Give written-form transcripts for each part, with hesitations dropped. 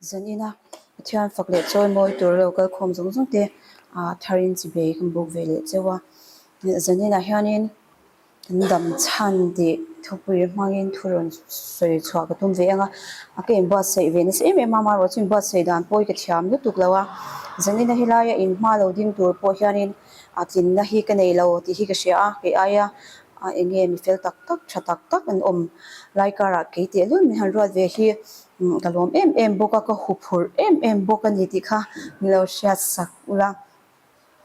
Zanina Pathian fak leh chawi mawi tur lo kal khawm zawng zawng te ah tharin chi bei kan buk ve leh cheu a. Zaninah hianin kan dam chhan tih thupui hmangin thu rawn sawi chhuah ka tum ve ang a. A ka inbuatsaih ve nasa em em a, amaherawhchu inbuatsaih dan pawh hi ka thiam lutuk lo a. Zanina helaia inhma lo ding tur pawh hianin a tlinna hi ka nei lo tih hi ka hria a, kei aia a eng nge mi fel tak tak tha tak tak an awm lai karah kei tehlul min han ruat ve hi ka lawm em em bawk a ka huphurh em em bawk a ni tih kha min lo hriat sak ula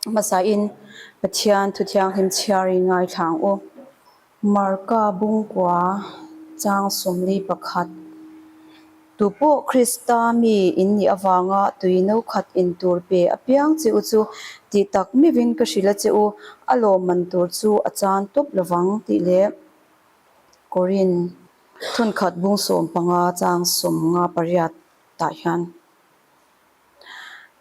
hmasain Pathian thu thianghlim chhiarin ngaithla ang u. Marka Bungkua chang 41. Tupawh Krista mi in nih avanga tui no khat in tur pe apiang che u chu tih tak meuhin ka hrilh a che u, a lawmman tur chu a chan tawp lovang tih leh Korin thunkhat bung 15 chang 58 tah hian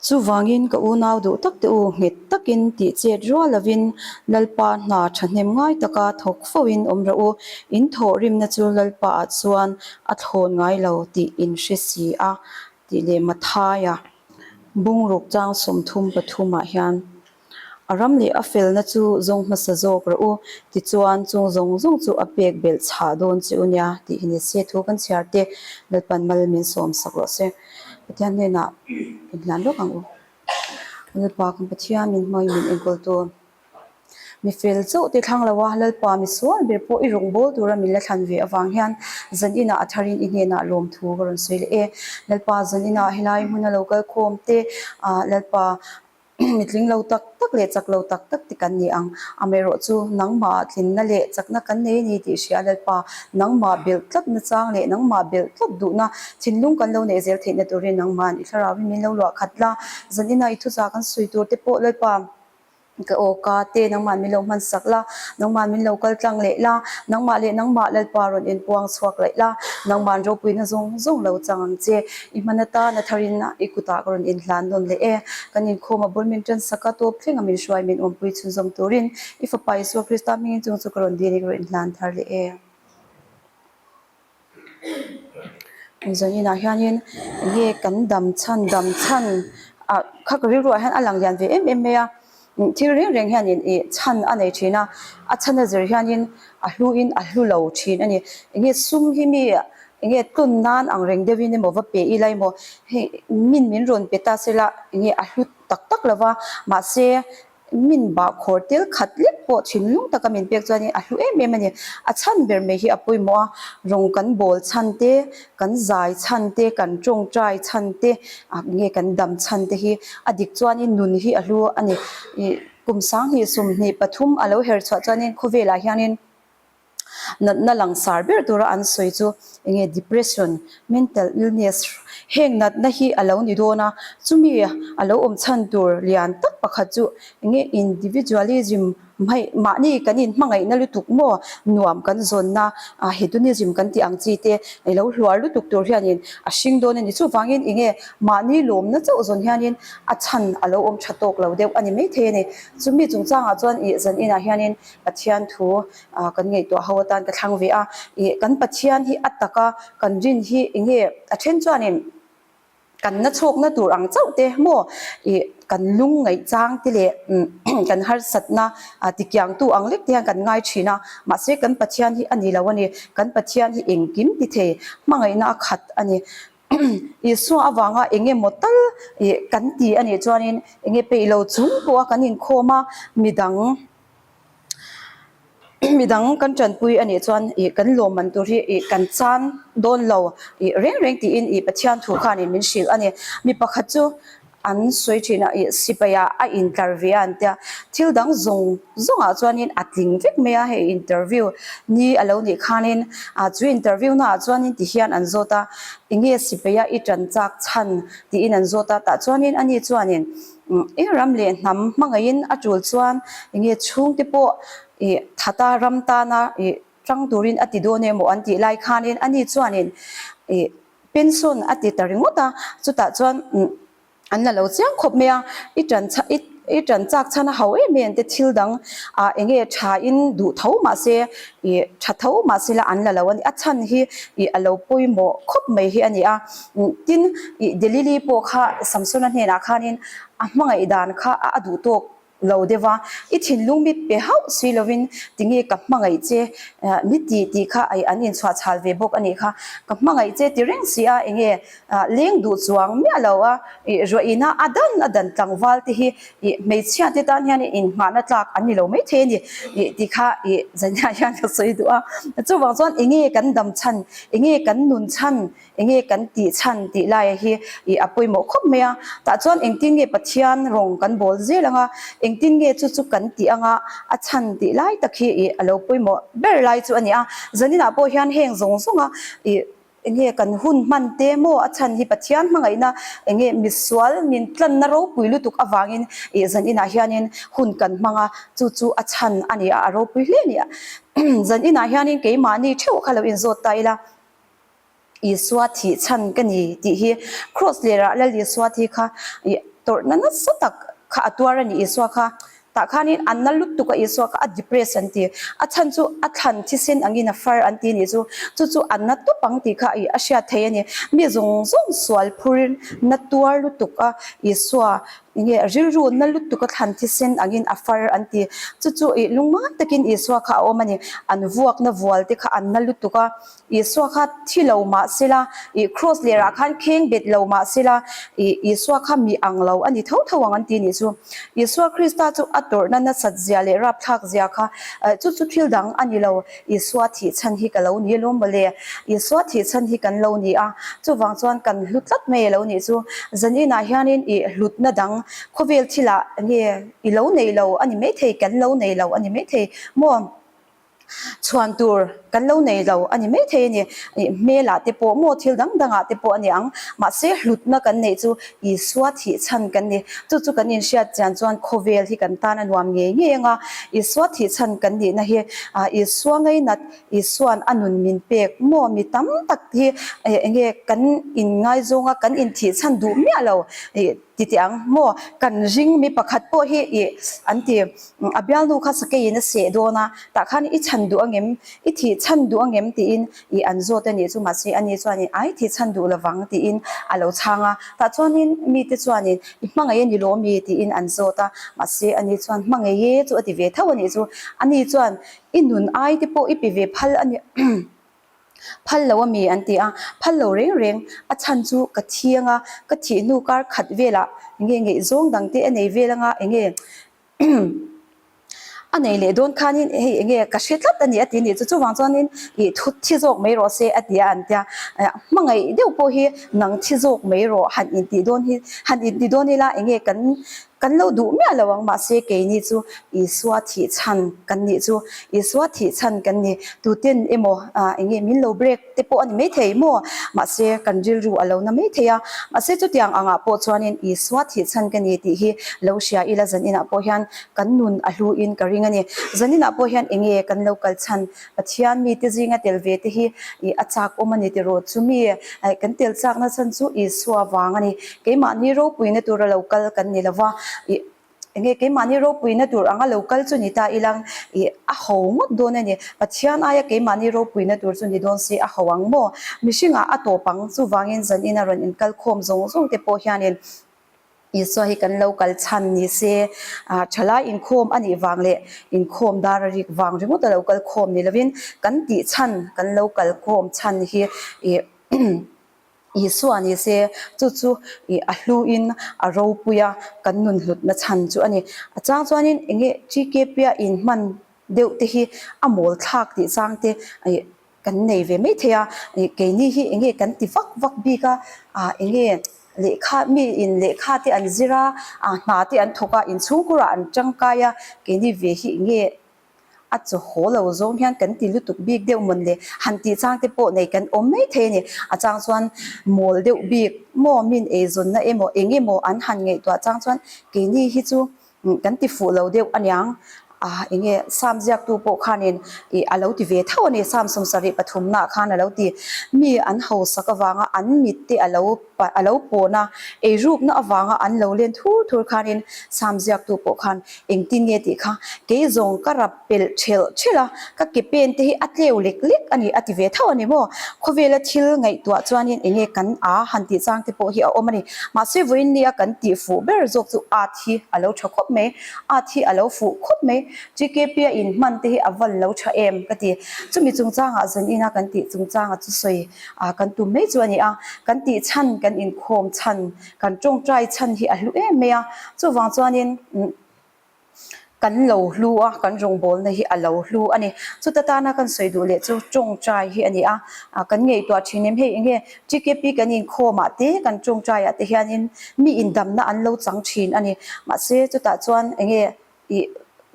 Chuvangin ka unau duh tak te u, nghet takin tih chet rual lovin Lalpa hna thahnem ngai taka thawk foin awm rawh u, in thawh rimna chu Lalpa ah chuan a thlawn ngai lo tih in hre si a, tih leh Mathaia bungruk chang 33 ah hian A ram leh a felna chu zawng hmasa zawk rawh u, tichuan chung zawng zawng chu a pek belh chhah dawn che u nia tih hi ni se thu kan chhiar te Lalpan mal min sawm sak rawh se. Pathian hnenah inhlan lawk ang u. Lalpa kan Pathian min hmangin min enkawltu mi fel chauh te thlang lo a, Lalpa mi sual ber pawh i rawngbâwl tura min la thlan ve avang hian zan inah a tharin i hnenah lawmthu ka rawn sawi leh e. Lalpa zan inah helai hmuna lo kal khawm te, Lalpa Mi tling lo tak tak leh chak lo tak tak te kan ni ang. Amaherawh chu nangmah tlinna leh chakna kan nei a ni tih hria Lalpa, nangmah belh tlatna chang leh nangmah belh tlat duhna thinlung kan lo neih zel theihna turin nangma'n i thlarauin min lo luah khat la. Zanina i thuchah kan sawi tur te pawh Lalpa, ka aw ka te nangma'n min lo hman sak la, nangma'n min lo kal tlang leh la, nangmah leh nangmah Lalpa rawn inpuang chhuak laih la, nangma'n ropuina zawng zawng lo chang ang che. I hman atan a tharin i kutah ka rawn inhlan nawn leh e. Kan inkhawm a bul min tan sak a, tawp thleng a min hruai min awmpui chhunzawm turin i Fapa Isua Krista hmingin chung chu ka rawn dil i ka rawn inhlan thar leh e. Zaninah hianin enge kan dam chhan dam chhan ah kha ka rilruah hian a lang lian ve em em mai a. Thil reng reng hianin ih chhan a nei thin a, a chhan a zir hianin a hluin a hlu lo thin a ni. Enge sum hi mi enge tlun nan ang reng deuhin emaw va pe ila emaw hei min min rawn pe ta sela enge a hlu tak tak lo va, mahse min bah khawr tel khat lek pawh thinlung taka min pek chuanin a hlu em em a ni. A chhan ber mai hi a pawimawh a, rawng kan bawl chhan te, kan zai chhan te, kan tawngtai chhan te, nge kan dam chhan te hi a dik chuanin nun hi a hlu a ni. Ih kum 2023 a lo her chhuah chuanin khawvelah hianin natna langsar ber tura an sawi chu enge depression, mental illness heng natna hi a lo ni dawn a, chumi a lo awm chhan tur lian tak pakhat chu enge individualism Hmai mahni kan inhmangaihna lutuk maw nuam kan zawnna hedonism kan tih ang chi te i lo hluar lutuk tur hianin a hring dawn a ni. Chuvangin enge mahni lawmna chauh zawn hianin a chhan a lo awm tha tawk lo deuh a ni maithei a ni. Chumi chungchangah chuan ih zan inah hianin Pathian thu kan ngaihtuah ho atan ka thlang ve a. Ih kan Pathian hi a taka kan rin hi enge a then chuanin Kan na chhawkna tur ang chauh te maw ih kan lung ngaih chang te leh kan harsatna tikiangtu ang lek te hian kan ngai thin a, mahse kan Pathian hi a ni lo a ni, kan Pathian hi engkim ti thei hmangaihna a khat a ni. Isua avanga eng emaw tal ih kan ti a nih chuanin enge peih lo chung pawha kan inkhawm a midang Midang kan tanpui a nih chuan ih kan lawmman tur hi ih kan chan dawn lo ih reng reng tiin ih Pathian thu khanin min hrilh a ni. Mi pakhat chu an sawi thin a ih sipai ah a intlar ve a an tia thil dang zawng zawng ah chuanin a tling vek mai a hei interview ni a lo nih khanin ah chu interview na ah chuanin ti hian an zawt a enge sipai a i tan chak chhan tiin an zawt a tah chuanin ani chuanin I ram leh hnam hmangaihin a tul chuan enge chhungte pawh ih thata ram tana ih tang turin a ti dawn emaw an tih lai khanin ani chuanin ih pension a ti ta ringawt a, chutah chuan an la lo chiang khawp mai a, i tan chhan i. I ṭan chak chhan a ho em em te thil dang ah eng nge ṭha in duh tho mah se ih ṭha tho mah se la an la lo a ni. A chhan hi ih a lo pawimawh khawp mai hi a ni a. Tin, ih Delili pawh kha Samsona hnenah khanin a hmangaih dan kha a duh tawk lo deuh a, i thinlung mi pe hauh si lovin tinge ka hmangaih che mi ti tih kha ai an inchhuah chhal ve bawk a nih kha. Ka hmangaih che ti reng si a enge leng duh chuang miah lo a, ih ruah ina a dan a dan tlangval te hi ih hmeichhia te tan hian inngahna tlak an ni lo maithei a ni ih tih kha ih zaniah hian ka sawi duh a. Chuvang chuan enge kan dam chhan, enge kan nun chhan Enge kan tih chhan tih laia hi ih a pawimawh khawp mai a, tah chuan engtin nge Pathian rawng kan bawl zel anga, engtin nge chu chu kan tih anga a chhan tih lai tak hi ih a lo pawimawh ber lai chu a ni a. Zaninah pawh hian heng zawng zawnga ih enge kan hun hman te maw a chhan hi Pathian hmangaihna enge misual min tlanna ropui lutuk avangin ih zaninah hianin hun kan hmang a, chu chu a chhan a ni a, a ropui hle a ni a. Zaninah hianin keimahni theuh kha lo inzawt ta ila. Isua thih chhan ka ni tih hi Kraws lerah Lal Isua thi kha ih tawrhna nasa tak kha a tuar a ni Isua kha tah khanin a na lutuk a Isua kha a depress an ti a chhan chu a thlan thisen angin a far an ti nih chu chu chu a na tawp ang tih kha ih a hriat thei a ni mi zawng zawng sual phurin na tuar lutuk a Isua enge rilru na lutuk a thlan thisen angin a far an ti chu chu ih lungmai takin Isua kha a awm a ni an vuakna vual te kha an na lutuk a. Isua kha thi lo mah sela, ih cross lerah khan kheng bet lo mah sela, ih Isua kha mi ang lo a ni tho tho ang an ti nih chu. Isua Krista chu a tawrhna nasat zia leh rapthlak zia kha chu chu thil dang a ni lo. Isua thih chhan hi ka lo ni alawm mawle. Isua thih chhan hi kan lo ni a, chuvang chuan kan hlu tlat mai a lo nih chu. Zaninah hianin ih hlutna dang khawvel thilah nge i lo nei lo a ni maithei, kan lo nei lo a ni maithei maw? Chhuan tur kan lo nei lo a ni maithei a ni. Ih hmelah te pawh maw thil dang dangah te pawh a ni ang. Mahse hlutna kan neih chu Isua thih chhan kan ni. Chu chu kan inhriat chian chuan khawvel hi kan tan a nuam ngei ngei ang a. Isua thih chhan kan nihna hi Isua ngainat, Isua'n a nun min pek maw mi tam tak hi enge kan inngaizawng a, kan inthih chhan duh miah lo. Ih Ti teh ang maw? Kan ring mi pakhat pawh hi ih an ti, a bialnu kha sakeiin a seh dawn a, tah khan i chhan duh angem, i thih chhan duh angem tiin ih an zawt a nih chu mahse ani chuanin ai thih chhan duh lovang tiin a lo chhang a, tah chuanin mite chuanin i hmangaih a ni lawm mi tiin an zawt a, mahse ani chuan hmangaih e chu a ti ve tho a nih chu, ani chuan i nun ai te pawh i pe ve phal a ni. Phal lo a mi an ti a, phal lo reng reng, a chhan chu ka thi anga, ka thih hnu kar khat velah enge ngaihzawng dang te a nei vel anga enge a nei leh dawn khanin hei enge ka hre tlat a ni a ti nih chu, chuvang chuanin ih thut thi zawk mai rawh se a ti a an tia, hmangaih deuh pawh hi nang thi zawk mai rawh han intih dawn hi han intih dawn ila enge kan Kan lo duh miah lo ang, mahse keini chu Isua thih chhan kan nih chu. Isua thih chhan kan ni. Tuten emaw eng nge min lo break te pawh a ni maithei maw? Mahse kan rilru a lo na maithei a. Mahse chutiang angah pawh chuanin Isua thih chhan ka ni tih hi lo hria ila zaninah pawh hian kan nun a hluin ka ring a ni. Zaninah pawh hian eng nge kan lo kal chhan? Pathian mite zinga tel ve te hi ih a chak awm a ni tiraw? Chumi kan tel chakna chhan chu Isua vang a ni. Keimahni ropuina tura lo kal kan ni lova, ih enge keimahni ropuina tur anga lo kal chu ni ta ilang ih a ho ngawt dawn a ni. Pathian aia keimahni ropuina tur chu ni dawn se a ho ang maw? Mihringah a tawp ang, chuvangin zanina rawn inkal khawm zawng zawng te pawh hianin Isua hi kan lo kal chhan ni se, thalai inkhawm a nih vang leh inkhawm dar a rik vang ringawt a lo kal khawm ni lovin kan tih chhan kan lo kal khawm chhan hi ih Isua ni se chu chu ih a hluin a ropui a kan nun hlutna chhan chu a ni. A chang chuanin eng nge TKP-a inhman deuh te hi a mawl thlak tih chang te ih Kan nei ve mai thei a, keini hi eng nge kan ti vak vak bik a, ah eng nge lehkha mi in lehkha te an zir a, ah hna te an thawk a, inchhungkurah an tangkai a, keini ve hi eng nge a chaw haw lo zawng hian kan ti lutuk bik deuh mawn le, han tih chang te pawh nei kan awm mai thei a ni. A chang chuan mawl deuh bik maw min eizawnna emaw eng emaw an han ngaihtuah chang chuan keini hi chu kan ti fuh lo deuh aniang. Ah enge Sam ziaktu pawh khanin ih a lo ti ve tho a ni, Sam 73 naah khan a lo ti. Mi an hausak avanga an mit te a lo a lo pawn a, eirukna avanga an lo len thur thur khanin Sam ziaktu pawh khan engtin nge tih kha kei zawng ka rap pelh thelh thelh a, ka ke pen te hi a tleu lek lek a ni a ti ve tho a ni maw? Khawvela thil ngaihtuah chuanin enge kan a han tih chang te pawh hi a awm a ni. Mahse vawiin nia kan tih fuh ber zawk chu at hi a lo tha khawp mai. At hi a lo fuh khawp mai. TKP a inhman te hi a van lo tha em ka ti. Chumi chungchangah zanin a kan tih chungchanga chu sawi a kan tum mai chu a ni a. Kan tih chhan, kan inkhawm chhan, kan tawngtai chhan hi a hlu em mai a. Chuvang chuanin kan lo hlu a, kan rawngbawlna hi a lo hlu a ni. Chuta tana kan sawi duh leh chu tawngtai hi a ni a. Kan ngaihtuah thin em hei enge TKP kan inkhawmah te kan tawngtaiah te hianin mi indamna an lo chang thin a ni. Mahse chutah chuan enge ih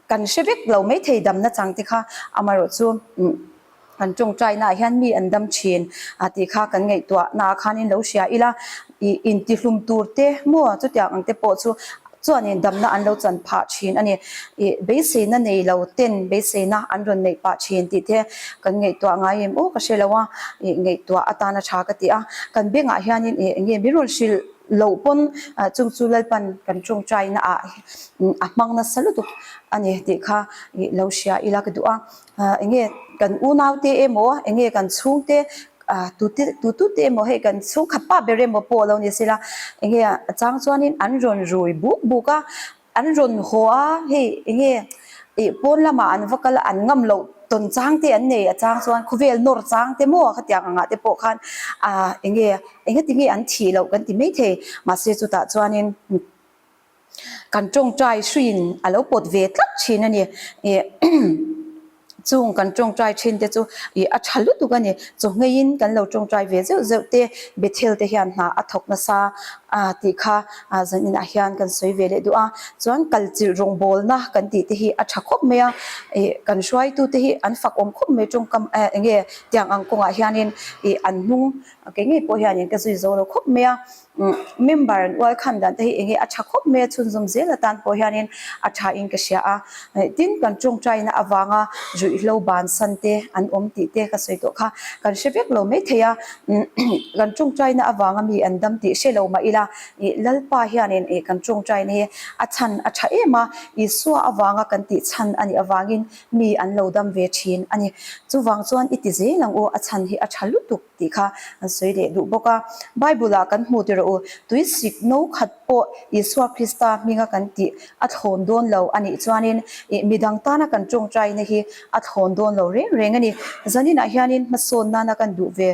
kan hre vek lo maithei damna chang te kha amaherawh chu kan tawngtainaah hian mi an dam thin a tih kha kan ngaihtuah naah khanin lo hria ila ih intihlum tur te maw chutiang ang te pawh chu chuanin damna an lo chan phah thin a ni. Ih beiseina nei lo ten beiseina an rawn neih pah thin tih te kan ngaihtuah ngai em aw ka hre lo a, ih ngaihtuah atana tha ka ti a. Kan bengah hianin ih eng nge min rawn hrilh loh pawn chung chu Lalpan kan tawngtaina ah a hmang nasa lutuk a ni tih kha ih lo hria ila ka duh a. Eng nge kan unaute emaw eng nge kan chhungte ah tute tutute emaw hei kan chhungkhat pa ber emaw pawh a lo ni sela eng nge a chang chuanin an rawn rui buk buk a an rawn haw a hei eng nge ih pawn lamah an va kal a an ngam loh tawn chang te an nei a chang chuan khawvel nawr chang te maw khatiang angah te pawh khan ah eng nge eng nge tinge an thih loh kan ti maithei mahse chutah chuanin. Kan tawngtai hruiin a lo pawt ve tlat thin a ni. Ih chung kan tawngtai thin te chu ih a tha lutuk a ni. Chawhngeiin kan lo tawngtai ve zeuh zeuh te Bethel te hian hna a thawk nasa a tih kha zan inah hian kan sawi ve leh duh a. Chuan kalchilh rawngbawlna kan tih te hi a tha khawp mai a. Ih kan hruaitu te hi an fak awm khawp mai tawngkam eng nge tiang ang kawngah hianin ih an hnung kei ngei pawh hianin ka zui zo lo khawp mai a. Member an ual khan dan te hi enge a tha khawp mai a chhunzawm zel atan pawh hianin a tha in ka hria a, tin kan tawngtaina avanga ruihhlo bansan te an awm tih te ka sawi tawh kha kan hre vek lo maithei a, kan tawngtaina avanga mi an dam tih hre lo mah ila ih Lalpa hianin ih kan tawngtaina hi a chhan a tha em a, Isua avanga kan tih chhan a nih avangin mi an lo dam ve thin a ni. Chuvang chuan i ti zel ang u a chhan hi a tha lutuk. Tih kha an sawi leh duh bawk a. Bible-ah kan hmu tirh u, tuisik no khat pawh Isua Krista hminga kan tih a thlawn dawn lo a nih chuanin ih midang tana kan tawngtaina hi a thlawn dawn lo reng reng a ni. Zaninah hianin hmasawn nana kan duh ve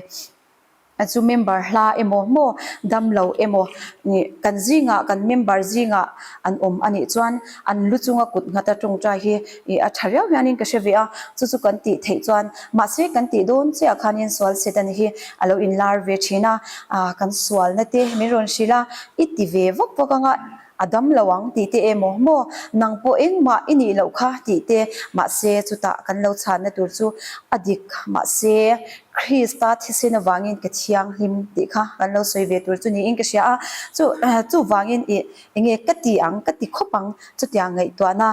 chu member hla emaw maw dam lo emaw nih kan zingah kan member zingah an awm a nih chuan an lu chunga kut nghata tawngtai hi Ih a tha riau hianin ka hre ve a, chu chu kan tih theih chuan mahse kan tih dawn chiah khanin sual set a ni hi a lo inlar ve thin a, ah kan sualna te min rawn hrilh a, i ti ve vak vak anga a dam lo ang tih te emaw maw nang pawh engmah i nih loh kha tih te mahse chutah kan lo chhanna tur chu a dik mahse Krista thisen avangin ka thianghlim tih kha kan lo sawi ve tur chu niin ka hria a, chu chuvangin ih Enge ka ti ang, ka ti khawp ang, chutiang ngaihtuahna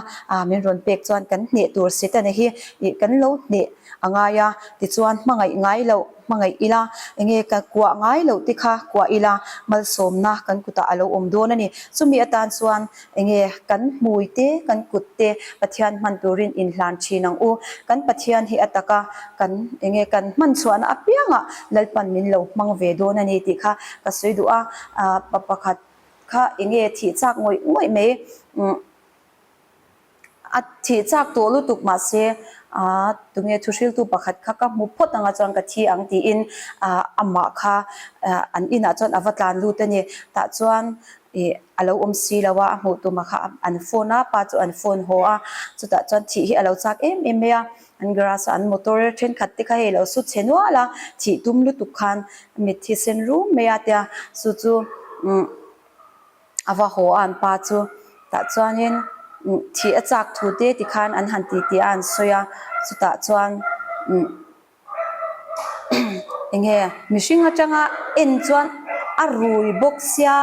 min rawn pek chuan kan hneh tur Setana hi ih kan lo hneh a ngai a, tichuan hmangaih ngai loh hmangaih ila, enge ka kuah ngai loh te kha kuah ila malsawmna kan kutah a lo awm dawn a ni. Chumi atan chuan enge kan hmui te, kan kut te Pathian hman turin inhlan thin ang u. Kan Pathian hi a taka kan enge kan hman chhuahna apiangah Lalpan min lo hmang ve dawn a ni tih kha ka sawi duh a, pa pakhat Kha enge thih chak ngawih ngawih mai umm a thih chak tawh lutuk mahse ah tunge thuhriltu pakhat kha ka hmu phawt anga chuan ka thi ang tiin ah amah kha ah an inah chuan a va tlan lut a ni tah chuan ih a lo awm si lo a a hmuh tumah kha an phone a pa chu an phone haw a chutah chuan thih hi a lo chak em em mai a an garage ah an motor thenkhat te kha hei a lo su chhe nual a thih tum lutuk khan Mitthi sen rum mai a tia chu chu umm a va haw a an pa chu tah chuanin umm thih a chak thu te tikhan an han ti tih a an sawi a chutah chuan umm eng nge mihring atanga en chuan a rui bawk sia.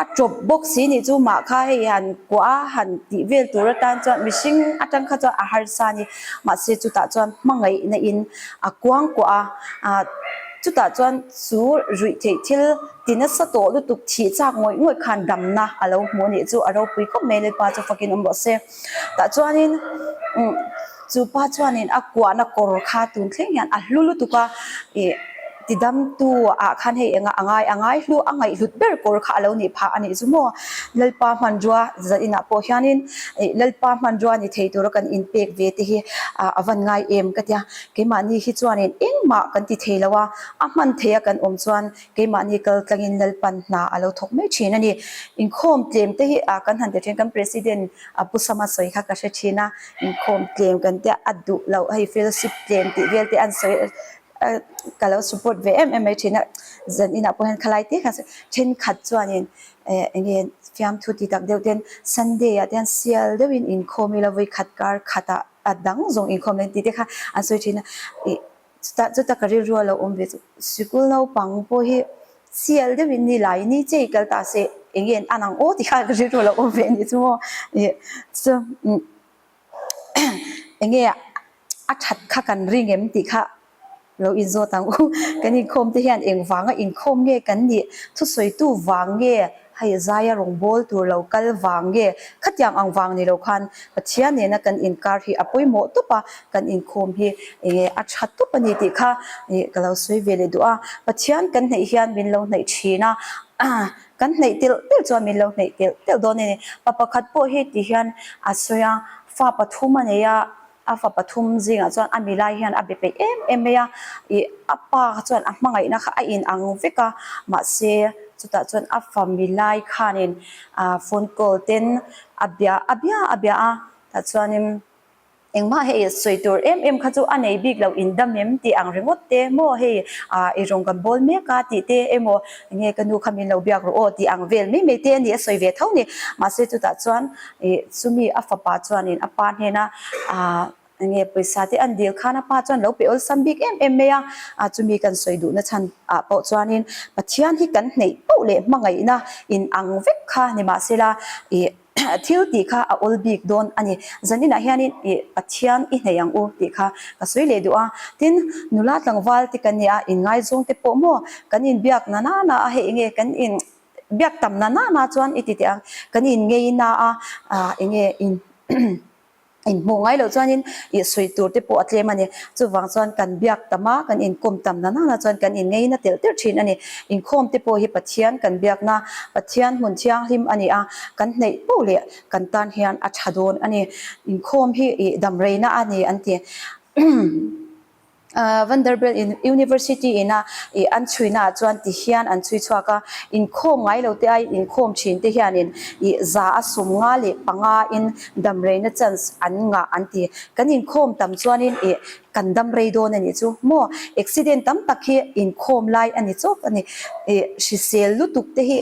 A tawp bawk si nih chu mah kha hei han kuah a han tih vel tur atan chuan mihring atang kha chuan a harsa a ni. Mahse chutah chuan hmangaihna in a kuang kuah a, ah chutah chuan chu ruih theih thil ti nasa tawh lutuk thih chak ngawih ngawih khan damna a lo hmu a nih chu a ropui khawp mai Lalpa chu fakin awm rawh se. Tah chuanin umm chu pa chuanin a kuahna kawr kha tun thleng hian a hlu lutuk a ih tidamtu ah khan hei enga a ngai a ngai hlu a ngaihhlut ber kawr kha a lo nih phah a nih chu maw Lalpa hmanrua zan inah pawh hianin ih Lalpa hmanrua ni thei tura kan inpek ve te hi ah a van ngai em ka tia keimahni hi chuanin engmah kan ti thei lo a a hman theih a kan awm chuan Keimahni kal tlangin Lalpan hna a lo thawk mai thin a ni. Inkhawm tlem te hi ah kan han ti thin, kan President a Pu Sama sawi kha ka hre thin a, inkhawm tlem kan tia a duh loh hei fellowship tlem tih vel te an sawi ka lo support ve em em mai thin a, zan inah pawh hian khalai te kha thenkhat chuanin eh eng nge fiamthu ti tak deuh ten Sunday ah te hian sial deuhin inkhawm ila vawikhat kar khatah a dang zawng inkhawm leh tih te kha an sawi thin a ih. Chutah chuta ka rilru a lo awm ve chu sikul naupang pawh hi sial deuhin ni lai ni che i kal ta se eng nge an ang aw tih kha ka rilru a lo awm ve a nih chu maw ih chu eng nge a that kha kan ring em tih kha lo inzawt ang u kan inkhawm te hian engvanga inkhawm nge kan nih thusawitu vang nge Hei zaia rawngbâwl tur lo kal vang nge? Khatiang ang vang ni lo khan Pathian nena kan inkar hi a pawimawh tawp a, kan inkhawm hi enge a tha tawp a ni tih kha ka lo sawi ve leh duh a. Pathian kan hnaih hian min lo hnaih thin a, kan hnaih telh telh chuan min lo hnaih telh telh dawn a ni. Pa pakhat pawh hi ti hian a sawi a, fa pathum a nei a, A fa pathum zingah chuan a milai hian a be peih em em mai a, ih a pa chuan a hmangaihna kha a in ang vek a, mahse chutah chuan a fa milai khanin ah phone call ten a bia a bia a bia a, tah chuanin engmah hei sawi tur em em kha chu a nei bik lo indam em tih ang ringawt te maw hei ah ei rawng kan bawl mek a tih te emaw enge ka nu kha min lo biak rawh aw tih ang vel mai mai te a ni a sawi ve tho a ni, mahse chutah chuan Ih chumi a fapa chuanin a pa hnena ah enge pawisa te an dil khan a pa chuan lo pe awlsam bik em em mai a, ah chumi kan sawi duhna chhan ah pawh chuanin Pathian hi kan hneih poh leh hmangaihna in ang vek kha ni mahsela ih thil tih kha a awl bik dawn a ni. Zaninah hianin ih Pathian i hneih ang u tih kha ka sawi leh duh a, tin nula tlangval te kan nia inngaizawng te pawh maw kan inbiak na nana a hei enge kan in Biak tam na na na chuan i ti teh ang, kan in ngei na a, ah enge in inhmuh ngai loh chuanin ih sawi tur te pawh a tlem a ni. Chuvang chuan kan biak tam a, kan inkawm tam na na na chuan kan in ngei na telh telh thin a ni. Inkhawm te pawh hi Pathian kan biak na, Pathian hmun thianghlim a ni a, kan hneih poh leh kan tan hian a tha dawn a ni. Inkhawm hi ih damreina a ni an ti. Vanderbilt University ina ih an chhuina ah chuan ti hian an chhui chhuak a, inkhawm ngai lo te aiin inkhawm thin te hianin ih za a sum nga leh panga in damreina chance an ngah an ti. Kan inkhawm tam chuanin ih kan dam rei dawn a nih chu maw? Accident tam tak hi inkhawm lai a ni chawk a ni. Ih hrisel lutuk te hi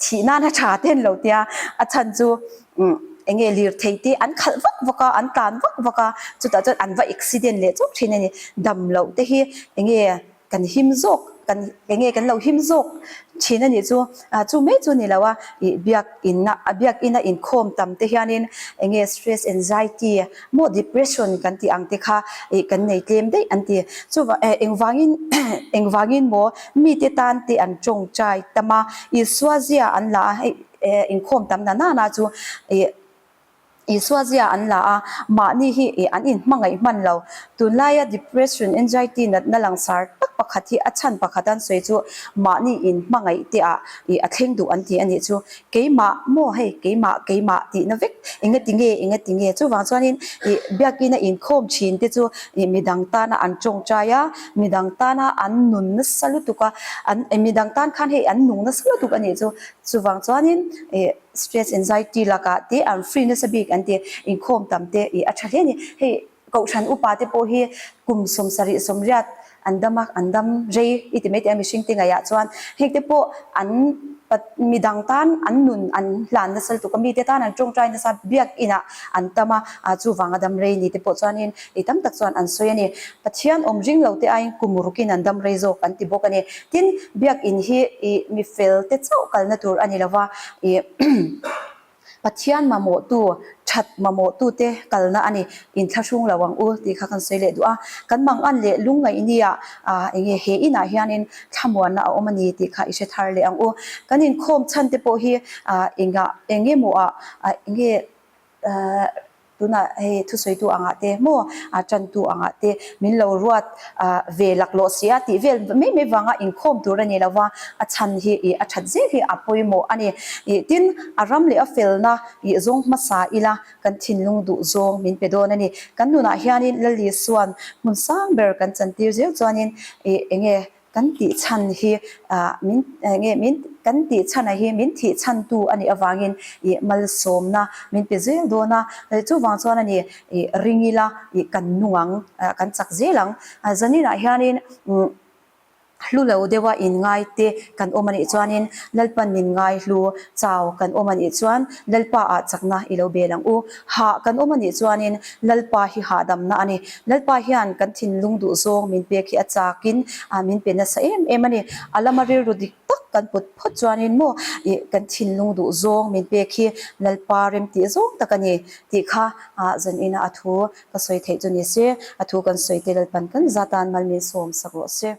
Thih nana tha te an lo tia, a chhan chu eng nge lirthei te an khalh vak vak a, an tlan vak vak a, chutah chuan an va accident leh chawk thin a ni. Dam loh te hi eng nge kan him zawk, kan eng nge kan lo him zawk thin a nih chu, chu mai chu ni lo a, ih biak inna a biak ina inkhawm tam te hianin eng nge stress anxiety maw depression kan tih ang te kha ih kan nei tlem daih an ti. Chuvang eh engvangin engvangin maw Mite tan te an tawngtai tam a, Isua zia an la a, hei inkhawm tam na nana chu ih Isua zia an la a, mahni hi ih an inhmangaih hman lo. Tunlaia depression, anxiety natna langsar tak pakhat hi a chhan pakhat an sawi chu mahni inhmangaih te ah ih a thleng duh an ti a nih chu. Keimah maw hei keimah keimah tihna vek engati nge engati nge chuvang chuanin ih biakina inkhawm thin te chu ih midang tana an tawngtai a, midang tana an nun nasa lutuk a, an midang tan khan hei an nung nasa lutuk a nih chu chuvang chuanin ih stress anxiety lakah te an free nasa bik an ti inkhawm tam te ih a tha hle a ni hei kohhran upa te pawh hi kum 70 80. An dam a, an dam rei i ti mai teh a mihring te ngaihah chuan heng te pawh an midang tan an nun an hlan nasa lutuk a, mite tan an tawngtai nasa biakinah an tam a, chuvanga dam rei ni te pawh chuanin i tam tak chuan an sawi a ni. Pathian awm ring lo te aiin kum rukin an dam rei zawk an ti bawk a ni. Tin, biakin hi i mi fel te chauh kalna tur a ni lo va, i Pathian mamawhtu, that mamawhtute kalna a ni, inthlahrung lo ang u tih kha kan sawi leh duh a. Kan mangan leh lungngaih nia eng nge he inah hianin thlamuanna a awm a ni tih kha i hre thar leh ang u. Kan inkhawm chhan te pawh hi engah eng emaw ah eng nge tunah hei thusawitu angah te maw tantu angah te min lo ruat ve laklawh si a tih vel mai mai vanga inkhawm tur a ni lo va, a chhan hi ih a that zel hi a pawimawh a ni. Ih tin a ram leh a felna ih zawng hmasa ila kan thinlung duh zawng min pe dawn a ni. Kan nunah hianin Lalisuan hmun sang ber kan chantir zel chuanin ih eng nge Kan tih chhan hi min nge min kan tih chhana hi min thih chhantu a nih avangin ih malsawmna min pe zel dawn a, chuvang chuan a ni ih ring ila ih kan nung ang kan chak zel ang. Zaninah hianin hlu lo deuha inngai te kan awm a nih chuanin Lalpan min ngai hlu chau kan awm a nih chuan Lalpa ah chakna i lo bel ang u. Hah kan awm a nih chuanin Lalpa hi hahdamna a ni. Lalpa hian kan thinlung duh zawng min pek hi a chakin min pe nasa em em a ni. A lama rilru dik tak kan put phawt chuanin maw ih kan thinlung duh zawng min pek hi Lalpa remtih zawng tak a ni tih kha zanina a thu ka sawi theih chu ni se, a thu kan sawi te Lalpan kan zatan mal min sawm sak rawh se.